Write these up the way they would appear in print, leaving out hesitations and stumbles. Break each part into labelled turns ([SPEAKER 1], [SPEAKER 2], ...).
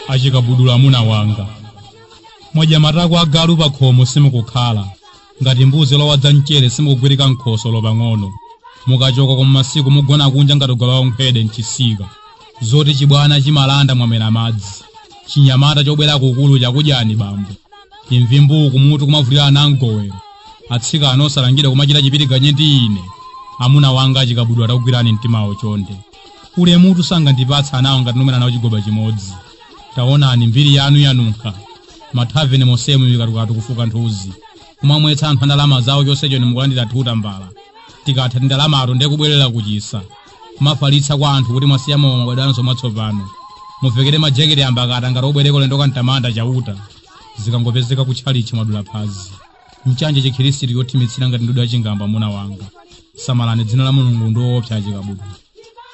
[SPEAKER 1] Achikabudula, amuna wanga, mwadya matako agalu pa khomo. Simukukhala ngati mbuzi lowadza mchere, simukugwirika nkhosolo pang'ono. Mukachoka koma masiku mugona kunja ngati galawa nkhwede mchisika. Zoti chibwana chimalanda mwamera madzi. Chinyamata chobwera kukulu chakudyani bambo, imvi mbuku kumutu kumavulira anamgowero, atsikana osalangidwa kumachita chipitiganye ndi ine. Amuna wanga achikabudula, atakugwirani mtimawo chonde. Ulemutu sangandipatsa anawo ngati nomera nawo chigoba chimodzi. Taonani mbiri yanu yanunkha mathaveni mosemu, ikatukatu kufuka nthuzi kumamwetsa anthu andalama zawo, chonsecho nimukulandira thuta mbala. Tikatha tindalamato ndiye kubwerera kuchisa kumafalitsa kwa anthu kuti mwasiya mowa, mwabadwanso mwatsopano. Muvekere majeketi ambakata ngati obwereka ulendo kantamanda chauta. Zikangopezeka kutchalichi mwadula phazi mchanje chikhirisitu yothimitsira ngati ndudu yachingamba. Amuna wanga, samalani, dzina la Mulungu ndi woopsa. Achikabudula,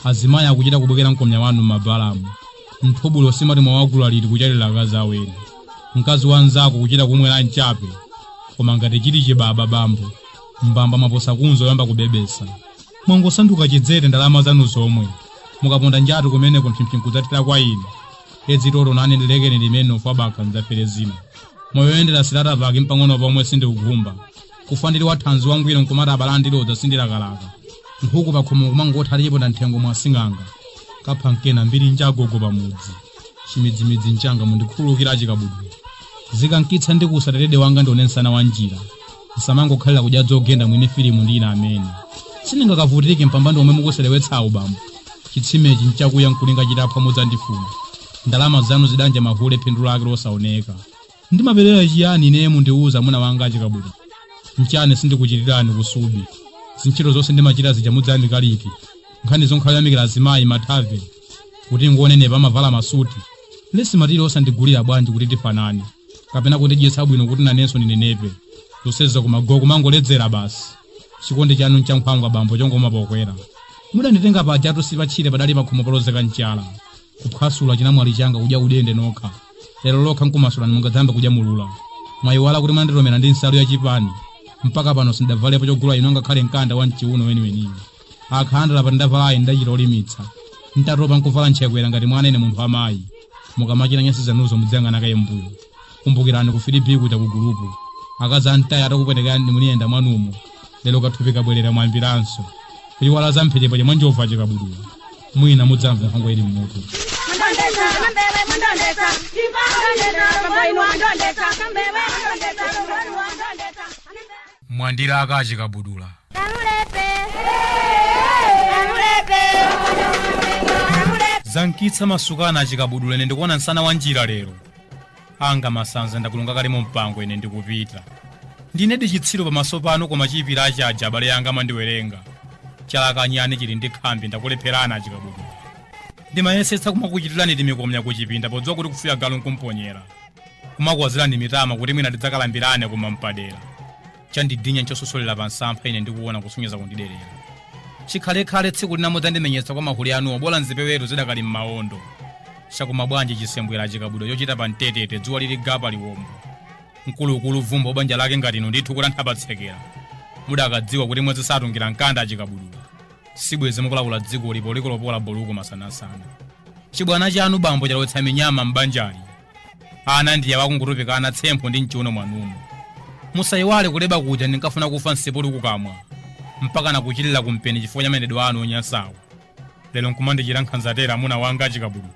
[SPEAKER 1] azimayi akuchita kubwekera mkomya wanu m'mabalamu. Nthubulo simati mwawagula liti kuchalira akazi aweni. Mkazi wanzako kuchita kumwera mchape, koma ngati chili chibaba bambo mbamba mwaposa kunzo yoyamba kubebesa. Mwangosanduka chidzete ndalama zanu zomwe mukaponda njatu kumeneko mphimphi kudzathira kwa ine. Edzitolo nane ndilekeni limene ufabaka ndzafere zina. Moyo oyendera silata paki mpang'ono pomwe sindikukhumba. Kufa ndili wathanzi wangwiro nkumati abala andilodza sindilakalaka. Nkhuku pakhomo kumangotha lichiponda nthengo mwasing'anga kapha mkena mbiri njagogo pamudzi chimidzimidzi mchanga. Mundikhululukira achikabudula, zikankitsa ndi kusaterede wanga ndione msana wa njira. Nsamangokhalira kudya zogenda mwini filimu ndi ina amene sindingakavutike mpambando omwe mukuselewetsawo bambo. Chitsimechi nchakuya nkulinga chitaphwa mudzandifuna. Ndalama zanu zidanja mahule, phindu lake losaoneka. Ndimaperera chiyani ine? Mundiuza amuna wanga achikabudula, mchane sindikuchitirani kusubi? Zintchito zonse ndimachita zija mudzayamika liti? Nkhani zonkhalayamikira azimayi mathave kuti ngonenepa amavala masuti lesimatili osandigulira bwanji kuti tifanane, kapena kundidyetsa bwino kuti nanenso ndinenepe? Zonsezi kumagogo kumangoledzera basi. Chikondi chanu nchankhwangwa bambo, chongoma pokwera. Mudanditenga pajatu sipatchire, padali pakhomo polozeka mchala kuphwasula chinamwali changa kudya udende nokha. Lero lokha nkumasulani mungadzambe kudya mulula. Mwayiwala kuti mwanditomera ndi nsalu yachipani? Mpaka pano sindavalepo chogula ino ngakhale mkanda wa mchiuno weniweniyo. Akhandala pa ndavalayi ndachita olimitsa ntatopa nkuvala nchekwera ngati mwana ine munthu amayi. Mukamachita nyasi zanuzo mudziyang'ana kaye mbuyo. Kumbukirani ku Filipi kuja ku gulupu akazi amtayi atakupwetekani muniyenda mwanumo. Lero kathupi kabwerera mwambiranso kuyiwala za mphechepeche mwanjovu. Achikabudula, mwina mudzamva nkhwangwa ili mmutu.
[SPEAKER 2] Mwandondetsa, kambewe mwandondetsa, mwandondetsa, bambo inu mwandondetsa, kambewe mwandondetsa, mwandondetsa.
[SPEAKER 1] Mwandilaka achikabudula.
[SPEAKER 2] Kalulepe, kalulepe, kalulepe.
[SPEAKER 1] Zankitsa masukana achikabudula, ine ndikuona msana wa njira lero. Anga masanza ndakulunga kale mu mpango. Ine ndikupita, ndinedi chitsiru pamaso pano, koma chiyipira achaja abale anga amandiwerenga. Chalakanyani chili ndi khambi. Ndakulepherana achikabudula. Ndimayesetsa kumakuchitirani timikomya kuchipinda podziwa kuti kufuya galu nkumponyera, kumakuwazirani mitama kuti mwina tidzakalambirane koma mpadera. Chandidinya nchososolera pa nsampha ine ndikuona kusonyeza kundiderera. Chikhalekhale tsiku lina mudzandimenyetsa kwa mahuli anuwo, bola nzipewetu zidakali m'mawondo. Chakuma bwanji chisembwera achikabudula chochita pa mtetete dzuwa lili gapa liwombo? Mkulukulu vumba banja lake ngati inu ndithu kuti anthu mudakadziwa kuti mwezi satungira mkanda achikabudula, sibwezi mukulakula dziko lipo likolopola boluko masanasana. Chibwana chanu bambo chalowetsa minyama m'banjali. Ana ndiye wakungutupikana tsempho ndi mchiuno mwanumo. Musayiwale kuleba kuja ndinkafuna kufa nsipuli kukamwa mpaka nakuchilira kumpeni chifukwa cha mayendedwe anu onyansawo. Lero nkumandichita nkhanzatera amuna wanga achikabudula,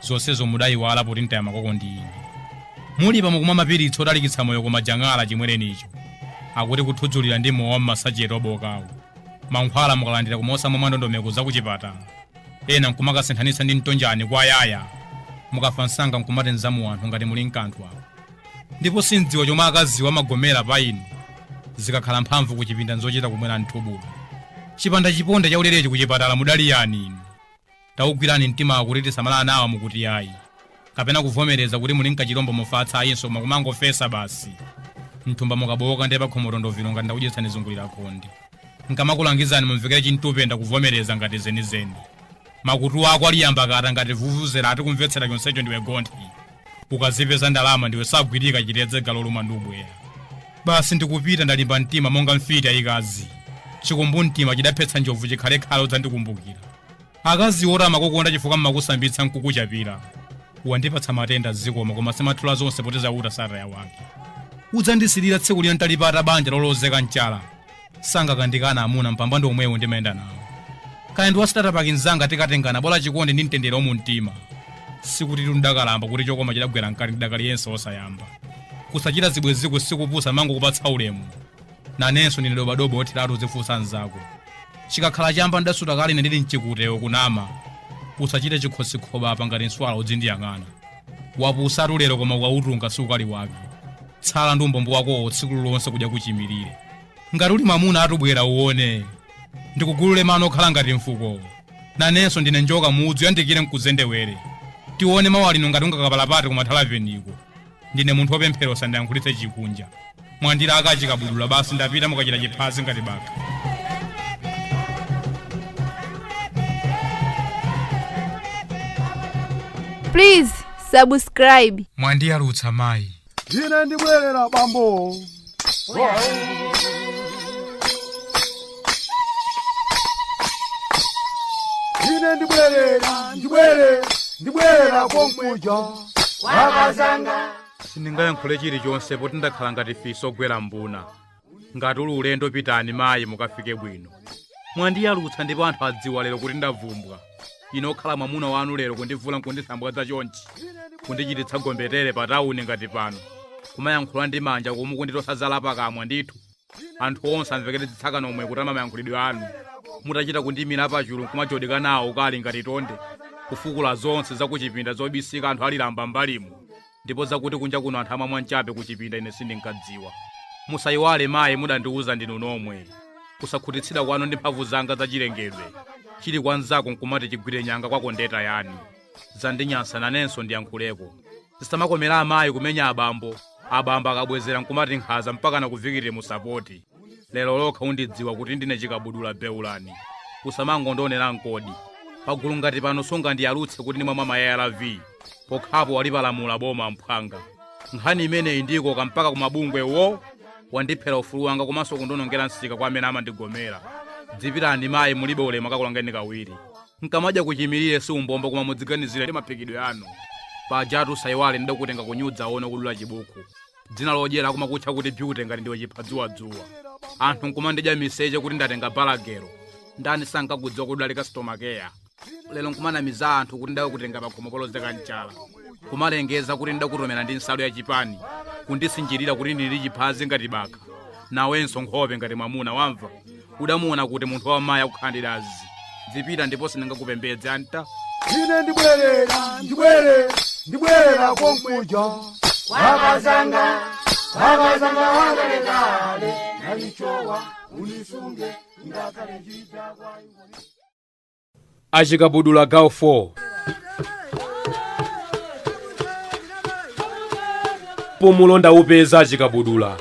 [SPEAKER 1] zonsezo mudayiwala poti ntaya makoko ndi ine. Muli pamo kumwa mapiritsi otalikitsa moyo koma jang'ala chimwerenicho akuti kuthudzulira ndi mowa mmasacheti obokawo. Mankhwala mukalandira koma osamwa mwa ndondomeko zakuchipatala, ena nkumakasinthanitsa ndi mtonjani kwa yaya. Mukafa msanga nkumati nzamu anthu ngati muli mkanthu apo. Ndipo sindziwa chomwe akaziwa amagomera pa inu. Zikakhala mphamvu kuchipinda nzochita kumwera nthubulo. Chipanda chiponda chaulerechi kuchipatala mudali yani inu? Tawugwirani mtima kuti tisamala anawa mukuti ayi, kapena kuvomereza kuti muli nkachilombo mufatsa ayinso, koma kumangofesa basi mthumba mukabowoka ndiye pakhomotondo ngati ndakudyetsani zungulira khonde. Nkamakulangizani mumvekere chintupenda kuvomereza ngati zenizeni. Makutu ako aliyamba kata ngati vuvuzera atikumvetsera chonsecho ndiwe gonthi. Ukazipeza ndalama ndiwe sagwirika chitedze galo luma ndi ubweya. Basi ndikupita, ndalimba mtima monga mfiti ayikazi. Chikumbu mtima chidaphetsa njovu, chikhalekhale udzandikumbukira. Akazi oti amakukonda chifukwa mmakusambitsa nkukuchapira. Wandipatsa matenda zikoma koma simathula zonse poteza sataya wake. Udzandisilira tsiku lina ntalipata banja lolozeka mchala. Sangakandikana amuna mpambando omwewo ndimayenda nawo. Kaya ndi wasitata mnzanga tikatengana bola chikondi ndi mtendere mumtima. Sikuti tundakalamba kuti chokoma chidagwera mkati ndidakaliyense osayamba. Kusachita zibweziko sikupusa mango kupatsa ulemu. Nanenso ndine dobadoba othiratu zifunsa nzako. Chikakhala chamba ndasuta kale ine ndili mchikutewo kunama. Usachite chikhosikhoba apa ngati nswala udzindiyang'ana. Wapusatu lero koma ukautunga siukali wake. Tsala ndi umbombo wakowo tsiku lilonse kudya kuchimirire. Ngati uli mwamuna atubwera uone. Ndikugulule mano okhala ngati mfuko. Nanenso ndine njoka mudzi yandikire mkuzendewere. Tione mawu lino ngati ungakapalapate kumathalaveniko. Ndine munthu wopemphera usandiyankhulitse chikunja. Mwandira akachikabudula basi ndapita mukachita chiphazi ngati baka.
[SPEAKER 3] Please subscribe.
[SPEAKER 1] Mwandiyalutsa mayi.
[SPEAKER 4] Ndine ndibwerera bambo. Ine ndibwerera, ndibwerera, ndibwerera konkuja.
[SPEAKER 1] Sindingayankhule chilichonse poti ndakhala ngati fiso ogwera mbuna. Ngati uli ulendo pitani mayi mukafike bwino. Mwandiyalutsa ndipo anthu adziwa lero kuti ndavumbwa. Ine okhala mwamuna wanu lero kundivula nkundisambwadza chonchi. Kundichititsa gombetere pa tawuni ngati pano. Kumayankhula ndi manja komwe kunditosazala pakamwa ndithu. Anthu onse amvekere zitsaka nomwe kutama mayankhulidwe anu. Mutachita kundimira pachulu nkumajodeka nawo kali ngati tonde. Kufukula zonse zakuchipinda zobisika anthu alilamba mbalimu. Ndipo zakuti kunja kuno anthu amamwa mchape kuchipinda ine sindinkadziwa. Musayiwale mayi mudandiwuza ndinu nomwe. Kusakhutitsidwa kwanu ndi mphamvu zanga zachilengedwe. Chili kwa nzako nkumati chigwire nyanga kwako ndeta yani. Zandinyansa nanenso ndiyankhuleko. Zisamakomera amayi kumenya abambo. Abambo akabwezera nkumati nkhaza mpaka nakuvikire musapoti. Lero lokha undidziwa kuti ndine chikabudula beulani. Usamangondionera nkodi. Pagulu ngati pano sungandiyalutse kuti ndimwe mwa ARV. Pokhapo walipalamula boma mphwanga. Nkhani imeneyi ndiko kampaka kumabungwe wo wandiphera ufulu wanga komanso kundonongera msika kwa amene amandigomera. Dzipirani mayi mulibe ulemu akakulangeni kawiri. Nkamadya kuchimirire si umbombo koma mudziganizire ndi maphikidwe anu. Pajatu sayiwale ndidakutenga kunyudza ono kudula chibuku. Dzina lodyera akumakutcha kuti beauty ngati ndiwe chiphadziwadzuwa. Anthu nkumandidya miseche kuti ndatenga balagero. Ndani sankakudziwa kuti udali customer care. Lero nkumanamiza anthu kuti ndakutenga pakhomo polozeka mchala. Kumalengeza kuti ndakutomera ndi nsalu yachipani. Kundisinjirira kuti ndili chiphazi ngati baka. Nawenso nkhope ngati mwamuna wamva. Udamuona kuti munthu wamayi akukhandidazi. Dzipita ndipo sindingakupembedze anta.
[SPEAKER 4] Ine ndibwerera, ndibwerera, ndibwerera konkuja. Wakazanga, wakazanga wakalekale, nalichowa unisunge ngakale chidakwa.
[SPEAKER 1] Achikabudula gawo 4. Pumulo ndaupeza achikabudula.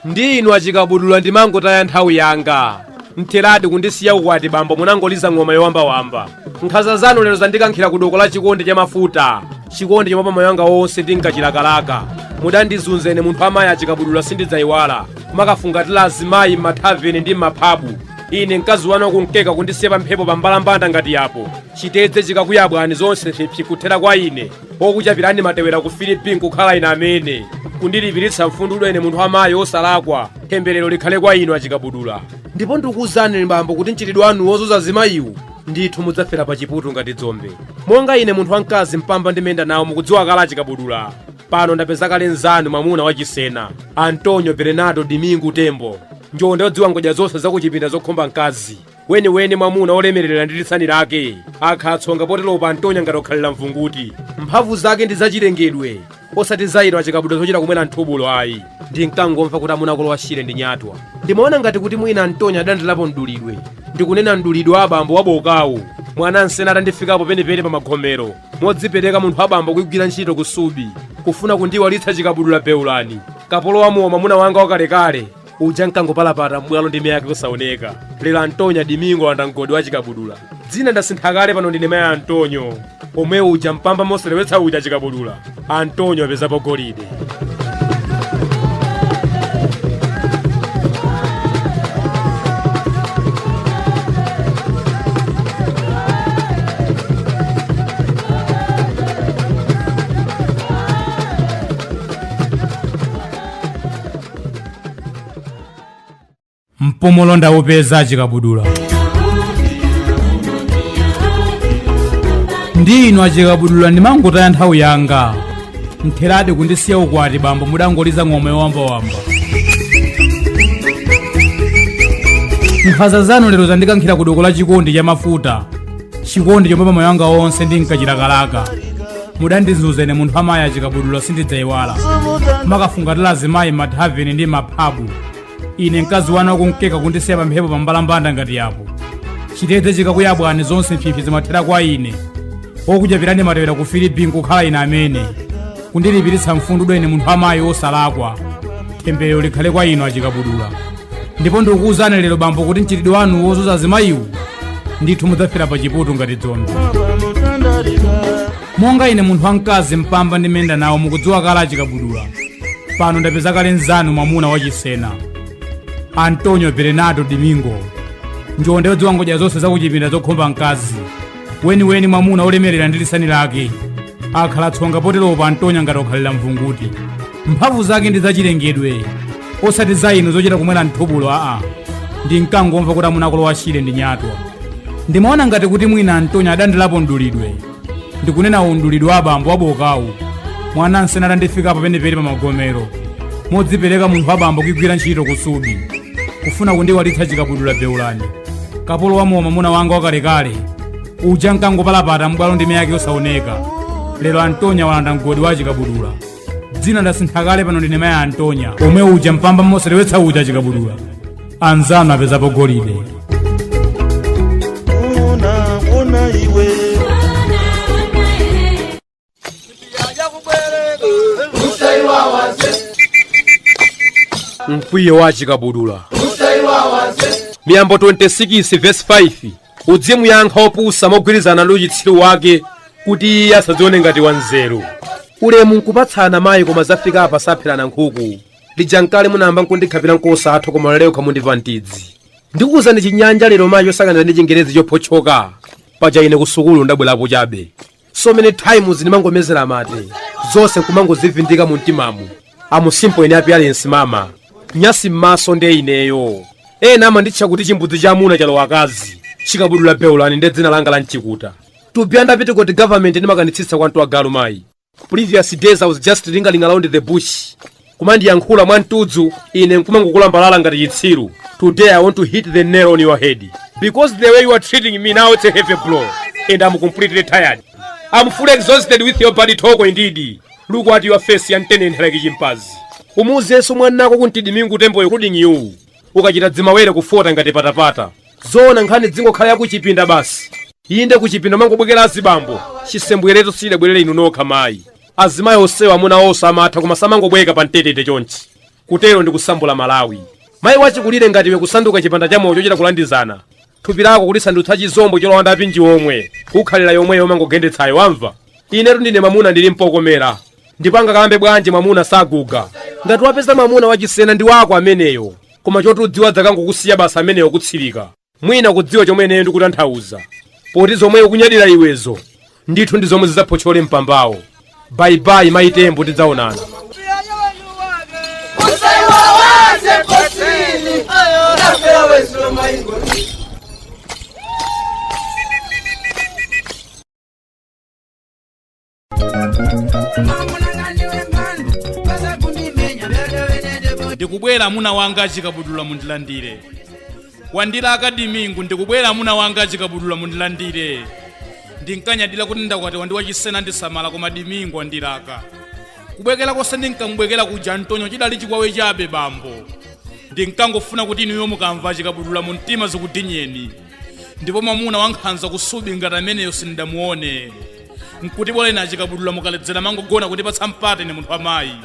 [SPEAKER 1] Ndi inu achikabudula ndimangotaya nthawi yanga. Mtheradi kundisiya ukwati bambo munangoliza ng'oma yowambawamba. Nkhanza zanu lero zandikankhira ku doko la chikondi cha mafuta. Chikondi chomwe moyo wanga wonse ndinkachilakalaka. Mudandizunza ine munthu amayi achikabudula sindidzayiwala. Kumakafungatira azimayi m'mathaveni ndi m'maphabu. Ine mkazi wanu akunkeka kundisiya pa mphepo pambalambanda ngati yapo. Chitedze chikakuyabwani zonse psipsi kuthera kwa ine. Okuchapirani matewera ku Philippines kukhala ine amene. Kundilipiritsa mfundulo ine munthu amayi osalakwa. Temberero likhale kwa inu achikabudula. Ndipo ndikuwuzani bambo kuti mchitidwe wanu wozuza azimayiwu ndithu mudzafera pa chiputu ngati dzombe. Monga ine munthu wamkazi mpamba ndimenda nawo mukudziwa kale achikabudula. Pano ndapeza kale nzanu mwamuna wachisena Antonio Bernardo Domingo Tembo. Njonda yodziwa ngodya zonse zakuchipinda zokhomba mkazi. Weniweni mwamuna olemerera ndi lisani lake. Akhatsonga poteropa Antonio ngati okhalira mvunguti. Mphamvu zake ndi zachilengedwe. Osati zairo achikabudula zochita kumwera nthubulo ayi. Ndinkangomva kuti amuna akolowa shire ndi nyatwa. Ndimaona ngati kuti mwina Antonio adandirapo mdulidwe. Ndikunena mdulidwe abambo wabokawu. Mwana nsena atandifikapo penepene pa magomero. Modzipereka munthu abambo kugwira ntchito ku Subi. Kufuna kundiwalitsa chikabudula beulani. Kapolo wamuwa mwamuna wanga wakalekale. Uja nkangopalapata m'bwalo ndi miyake kusaoneka. Lero Antonio Domingo andamgodi wa chikabudula. Dzina ndasintha kale pano ndine mayi Antonio. Omwe uja mpamba moselewetsa uja chikabudula. Antonio apezapo golide. Mpumulo ndawupeza, Achikabudula. Ndi inu, Achikabudula, ndimangotaya nthawi yanga. Ntheradi kundisiya ukwati, bambo, mudangoliza ng'oma yowambawamba. Nkhanza zanu lero zandikankhira ku doko la chikondi cha mafuta, chikondi chomwe pamoyo wanga onse ndinkachilakalaka. Mudandizunza ine munthu amayi, Achikabudula, sindidzayiwala. Makafungatira azimayi mathaveni ndi maphabu. Ine mkazi wanu akunkeka kundisiya pamphepo pambalambanda ngati yapo chitedze chikakuyabwani, zonse mphimphi zimathera kwa ine. Okuchapirani matewera ku Filipin kukhala ine amene kundilipiritsa mfundudo ine munthu amayi osalakwa. Temberero likhale kwa inu, Achikabudula, ndipo ndikukuwuzani lero, bambo, kuti mchitidwe wanu wozunza azimayiwu ndithu mudzafera pa chiputu ngati dzombe. Monga ine munthu wamkazi mpamba ndimenda nawo, mukudziwa kale, Achikabudula. Pano ndapeza kale mzanu mwamuna wachisena, Antonio Bernardo Domingo, njonde yodziwa ngodya zonse zakuchipinda zokhomba mkazi weniweni, mwamuna olemerera ndi lisani lake. Akhala tsonga poteropo Antonio ngati okhalira mvunguti. Mphamvu zake ndi zachilengedwe, osati za inu zochita kumwera mthubulo. Aa, ndinkangomva kuti amuna akulowa chile ndi nyatwa. Ndimaona ngati kuti mwina Antonio adandilapo mdulidwe, ndikunena undulidwe wa abambo abokawu. Mwana nsena atandifika penepene pa magomero modzipereka munthu abambo kugwira ntchito kusubi kufuna kundiwalitsa. Chikabudula Beulani, kapolo wa mowa, mwamuna wanga wakalekale uja nkangopalapata m'bwalo ndime yake yosaoneka. Lero Antonia walanda mgodi wa Chikabudula. Dzina ndasintha kale, pano ndine mayi Antonia omwe uja mpamba mosalewetsa uja. Chikabudula, anzanu apezapo golide.
[SPEAKER 5] Ona, ona iwe.
[SPEAKER 6] Mkwiyo wa Chikabudula. Miyambo 26 verse 5: udzimuyankha opusa mogwirizana ndi uchitsiru wake, kuti iye asadzione ngati wanzeru. Ulemu nkupatsana, mayi, koma zafika apa sapherana nkhuku. Lija nkale munayamba nkundikhapira nkosatha, koma lero khamundimva mtidzi. Ndikuwuzani Chinyanja lero, mayi, chosakaniza ndi Chingerezi chophotchoka. Paja ine ku sukulu ndabwerapo chabe. So many times ndimangomezera mate, zonse nkumangozivindika mu mtimamu. Am simple in appearance, mama, nyasi m'maso nde ineyo. Ena amanditcha kuti chimbudzi cha amuna chalowa akazi. Chikabudula Beulani nde dzina langa la mchikuta. To be under petticoat government ndimakanitsitsa kwantu agalu, mayi. Previous days I was just lingering around the bush, kumandiyankhula mwamtudzu, ine nkumangokulambalala ngati chitsiru. Today I want to hit the nail on your head, because the way you are treating me now, it's a heavy blow and I'm completely tired. I'm fully exhausted with your bad talk. Indeed, look at your face, yantenentha like chimpazi. Umuzenso mwanako kuntidi tembo, including you. Ukachita dzimawere kufota ngati patapata. Zoona nkhani dzingokhala yakuchipinda basi? Inde, kuchipinda mangobwekera azibambo. Chisembwereto sidabwerere inu nokha, mayi. Azimayi onsewa amuna onse amatha, koma samangobweka pa mtetete chonchi. Kutero ndi kusambula Malawi. Mayi wachikulire ngati iwe kusanduka chipanda cha moyo chochita kulandizana, thupi lako kulisandutsa chizombo cholowanda pinji omwe kukhalira yomweyo umangogendetsayo. Wamva? Inetu ndine mwamuna, ndili mpokomera, ndipo angakalambe bwanji mwamuna saguga. Ngati wapeza mwamuna wachisena ndi wako ameneyo, koma choti udziwa, dzakangokusiya basa ameneyo kutsirika. Mwina kudziwa chomwe ineyo ndikutanthauza, poti zomwe ukunyadira iwezo ndithu ndi zomwe zidzaphotchole mpambawo. Bye bye, mayitembo, tidzaonana.
[SPEAKER 5] Usaiwawaze kosini nafera wezulo maingoni.
[SPEAKER 1] Ndikubwera, amuna wanga Achikabudula, mundilandire. Wandilaka Dimingu. Ndikubwera, amuna wanga Achikabudula, mundilandire. Ndinkanyadira kuti ndakwatiwa ndi wachisena, ndisamala, koma Dimingu andilaka. Kubwekera konse ndinkamubwekera kuja Antonio chidali chikwawe chabe, bambo. Ndinkangofuna kuti inuyo mukamva Achikabudula mu mtima zikudinyeni. Ndipo mwamuna wankhanza kusubi ngati ameneyo sindamuone. Nkuti bora ine, Achikabudula, mukaledzera mangogona kundipatsa mpata ine munthu amayi.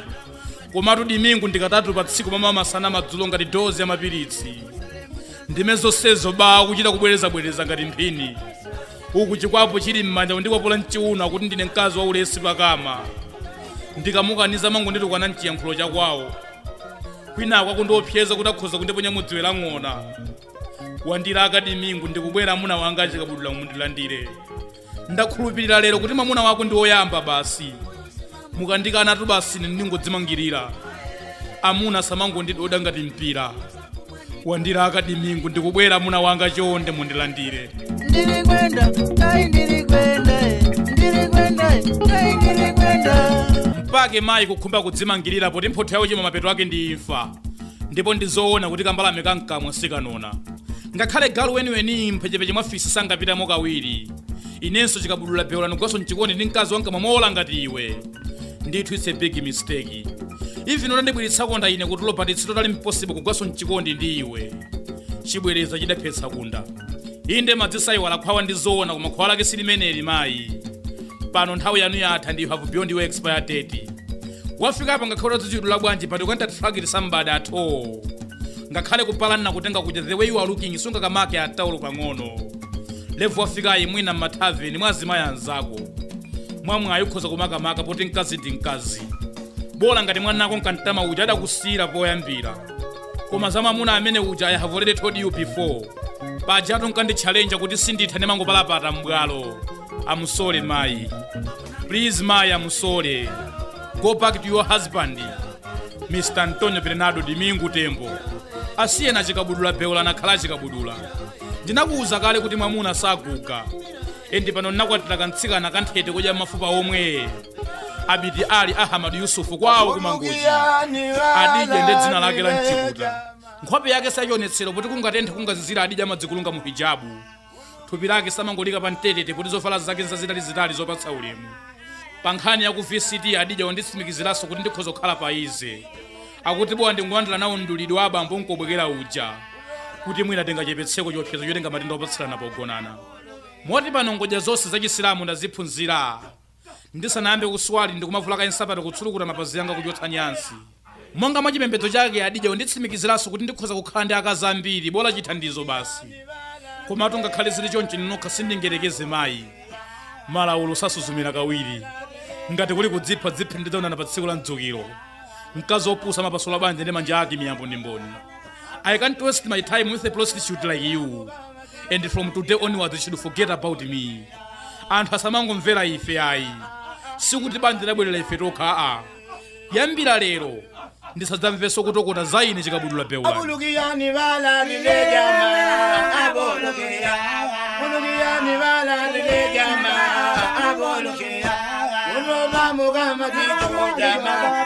[SPEAKER 1] Komatu Dimingu ndikatatu pa tsiku, mama, masana, madzulo, ngati dozi ya mapiritsi. Ndime zonsezo ba kuchita kubwerezabwereza ngati mphini. Uku chikwapo chili m'manja kundikwapula mchiuno, akuti ndine mkazi wa ulesi pakama. Ndikamukaniza mangonditukwana mchiyankhulo chakwawo, kwinako akundiopseza kuti akhoza kundiponya mudziwe la ng'ona. Wandilaka Dimingu. Ndikubwera, amuna wanga Achikabudula, mundilandire. Ndakhulupirira lero kuti mwamuna wako ndi woyamba basi. Mukandikanatu basi, ine ndingodzimangirira. Amuna samangondidoda ngati mpira. Wandilaka Dimingu, ndikubwera muna wanga, chonde mundilandire.
[SPEAKER 5] Ndirikwenda, ai ndirikwenda, ndirikwenda, ai ndirikwenda.
[SPEAKER 1] Mpake mayi kukhumba kudzimangirira poti mphotho yawo chima mapeto ake ndi imfa. Ndipo ndizoona kuti kambalame kamkamwa sikanona. Ngakhale galu weniweni mphechepeche mwa fisi sangapitamo kawiri. Inenso chikabudula beula nugwaso mchikondi ndi mkazi wankamwa mowola ngati iwe. Ndithu it's a big mistake. Even unandibwiritsa konda ine kuti but it's totally impossible kugwaso mchikondi ndi iwe. Chibwereza chidaphetsa kunda. Inde madzisayiwala khwawa ndi zoona, koma khwawa lake silimeneli mayi. Pano nthawi yanu yatha ndi you have beyond your expiry date. Wafika apa ngakhale utadzichudula bwanji, but you can't attract somebody at all. Ngakhale kupalana kutenga kuja, the way you are looking sungakamake ataulo pang'ono. Levu wafikayi mwina mmathaveni mwa azimayi anzako. Mwamwayi ukhoza kumakamaka poti mkazi ndi mkazi. Bola ngati mwanako nkantama uja adakusiyira poyambira. Koma za mwamuna amene uja, I have already told you before. Pajatu nkanditchalenja kuti sinditha ndimangopalapata m'bwalo. I'm sorry mayi. Please mayi, I'm sorry. Go back to your husband. Mr. Antonio Bernardo Domingo Tembo. Asiyena chikabudula beula nakhala chikabudula. Ndinakuwuza kale kuti mwamuna saguga. Endi pano ndinakwatira kantsikana kanthete kudya mafupa omwe. Abiti Ali Ahamadu Yusufu kwawo kumangoji. Adije ndi dzina lake la mchikuta. Nkhope yake sayionetsero poti kungatenthe kungazizira Adija amadzikulunga mu hijabu. Thupi lake samangolika pa mtetete poti zovala zake nzazitalizitali zopatsa ulemu. Pa nkhani ya ku VCT Adija wanditsimikiziranso kuti ndikhoza kukhala pa ize. Akuti bowa ndingolandira nawo mdulidwe wa abambo nkobwekera uja. Kuti mwina tingachepetseko chiopsezo chotenga matenda opatsirana pogonana. Moti pano ngodya zonse za Chisilamu ndaziphunzira. Ndisanayambe kuswali ndikumavula kaye nsapato kutsulukuta mapazi anga kuchotsa nyansi. Monga mwa chipembedzo chake Adija wanditsimikiziranso kuti ndikhoza kukhala ndi akazi ambiri bola chithandizo basi. Komatu ngakhale zili choncho ninokha sindingerekeze mayi. Malawulo sasuzumira kawiri. Ngati kuli kudzipha dziphe ndidzaonana pa tsiku la mdzukiro. Mkazi opusa amapasula banja ndi manja ake, miyambo ndi mboni. I can't waste my time with a prostitute like you. And from today onwards you should forget about me. Anthu asamangomvera ife ayi. Sikuti banja labwerera ife tokha aa. Yambira lero ndisadzamvenso kutokota za ine chikabudula beula.
[SPEAKER 4] Abulukiyani balalile jama, abulukiya. Bulukiyani balalile jama, abulukiya. Unoba mugama jitu jama.